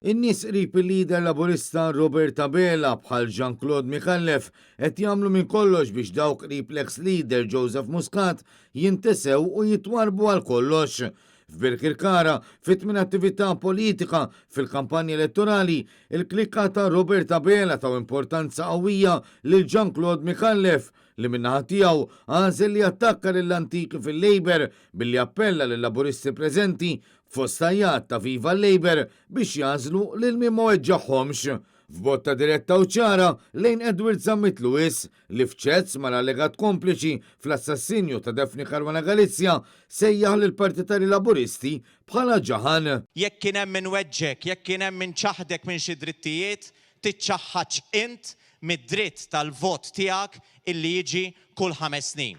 In-nies qrib il-leader Laburista Robert Abela bħal Jean Claude Micallef qed jagħmlu minn kollox biex dawk qrib l-eks leader Joseph Muscat jintesew u jitwarrbu għal kollox. F'Birkirkara, fi tmien attività politika fil-kampanja elettorali, il-klikka ta' Robert Abela taw importanza qawwija lil Jean Claude Micallef li min-naħa tiegħu għażel li jattakka lill-antiki fil-Labour billi appella lil-Laburisti preżenti Fost għajjat ta' Viva l-Labour biex jagħżlu lil min ma weġġagħhomx. F'botta diretta u ċara lejn Edward Zammit Lewis li f'chats mal-allegat kompliċi fl-assassinju ta' Daphne Caruana Galizia sejjaħ lill-partitarji Laburisti bħala ġaħan. Jekk kien hemm min weġġgħek, jekk kien hemm min ċaħdek minn xi drittijiet, tiċċaħħadx int mid-dritt tal-vot tiegħek illi jiġi kull ħames snin.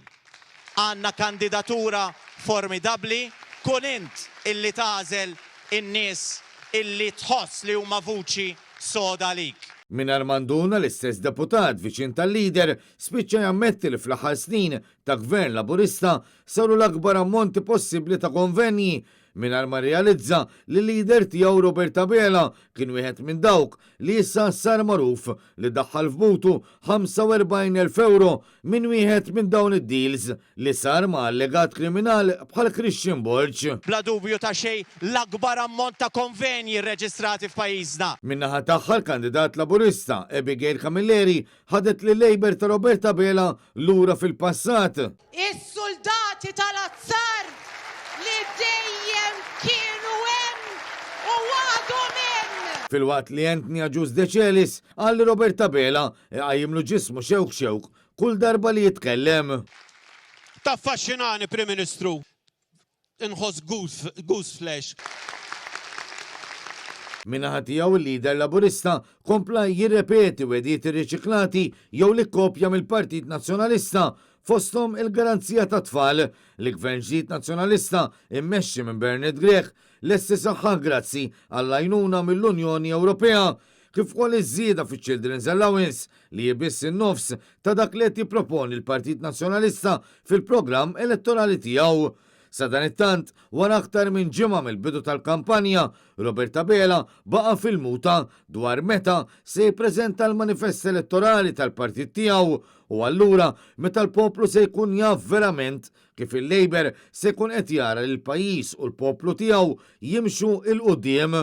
Għandna kandidatura formidabbli, kun int illi tagħżel in-nies illi tħoss li huma vuċi soda għalik. Mingħajr ma nduna l-istess deputat viċin tal-leader spiċċa jammetti li fl-aħħar snin ta' Gvern Laburista saru l-akbar ammonti possibbli ta' konvenji mingħajr ma rrealizza li l-leader tiegħu Robert Abela kien wieħed minn dawk li issa sar magħruf li daħħal f'butu 45,000 ewro minn wieħed minn dawn id-deals li sar ma' allegat kriminal bħal Christian Borg. Bla dubju ta' xejn l-akbar ammont ta' konvenji rreġistrati f'pajjiżna. Min-naħa tagħha l-kandidat Laburista Abigail Camilleri ħadet lil-Labour ta' Robert Abela lura fil-passat. Is-suldati tal-azzar li dejjem kienu hemm u għadhom hemm! Filwaqt li Anthony Agius Decelis qal li Robert Abela iqajjimlu ġismu xewk xewk kull darba li jitkellem. Taffaxxinani Prim Ministru. Inħoss goose flesh. Min-naħa tiegħu il-leader Laburista kompla jirrepeti wegħdiet irriċiklati jew li kkopja mill-Partit Nazzjonalista fosthom il-garanzija tat-tfal li Gvern ġdid Nazzjonalista immexxi minn Bernard Grech lest isaħħaħ grazzi għall-għajnuna mill-Unjoni Ewropea kif ukoll iż-żieda fiċ-Children's Allowance li hi biss in-nofs ta' dak li qed jipproponi l-Partit Nazzjonalista fil-programm elettorali tiegħu. Sadanittant, wara aktar minn ġimgħa mill-bidu tal-kampanja, Robert Abela baqa' fil-muta dwar meta se jippreżenta l-manifest elettorali tal-partit tiegħu u allura meta l-poplu se jkun jaf verament kif il-Labour se jkun qed jara li l-pajjiż u l-poplu tiegħu jimxu 'l quddiem.